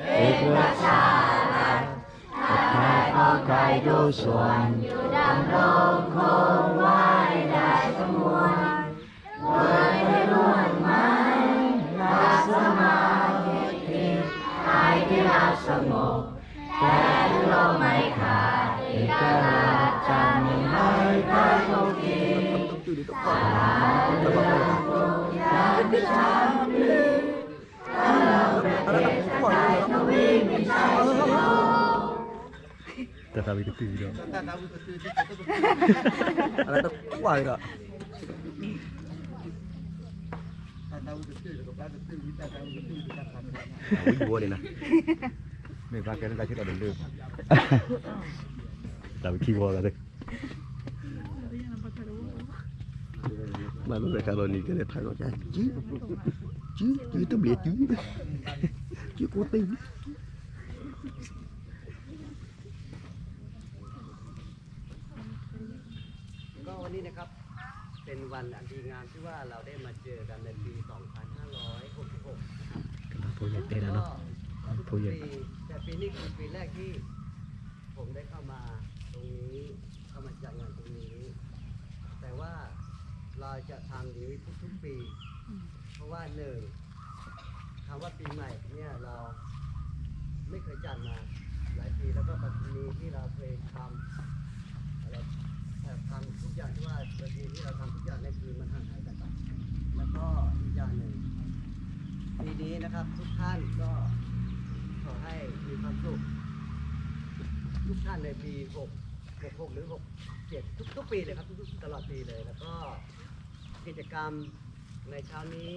เอกราชา อาคารของใครทุกส่วนอยู่ดำรงคงไว้ได้สงวน เว้นให้ร่วงไหม รักสมาธิ ไทยที่รักสงบ แต่ถึงลมไม่ขาด เอกราชจะไม่หายไปทุกที สาธุ တၢ်သးဝံၣ်ကတုၢ်ဒီး အလၢတကွၢ်ဒီး ဝံၤဝီန့ၣ်နၤ မ့ၢ်ဘၣ်ကဲန့ၣ်တၢ်ဆ့ၣ်လီၤတလၢ တၢ်ဝံၣ်ခံဝီဂၤသ့ၣ် ဘၣ်လီၤဝဲခါလီၤန့ၣ် ကဲလဲၣ်ထါလီၤ ကဲ ကဲ တဘျီ ကဲ ကဲကိးတ့ၢ် ก็วันนี้นะครับ เป็นวันอันดีงามที่ว่าเราได้มาเจอกันในปี สองพันห้าร้อยหกสิบหก นะครับ กำลังพูดอย่างเต้นแล้วเนาะ ก็พูดอย่าง แต่ปีนี้คือปีแรกที่ผมได้เข้ามาตรงนี้ เข้ามาจัดงานตรงนี้ แต่ว่าเราจะทำอย่างนี้ทุกๆปี เพราะว่าหนึ่ง คำว่าปีใหม่เนี่ยเราไม่เคยจัดมาหลายปี แล้วก็ประเพณีที่เราเคยทำ เราทำทุกอย่างที่ว่าประเพณีที่เราทำทุกอย่างเนี่ยคือมันห่างหายกันไป แล้วก็อีกอย่างหนึ่ง ปีนี้นะครับทุกท่านก็ขอให้มีความสุขทุกท่านในปีหก หกหก หรือ หกเจ็ด ทุกๆปีเลยครับ ทุกๆ ตลอดปีเลย แล้วก็กิจกรรมในเช้านี้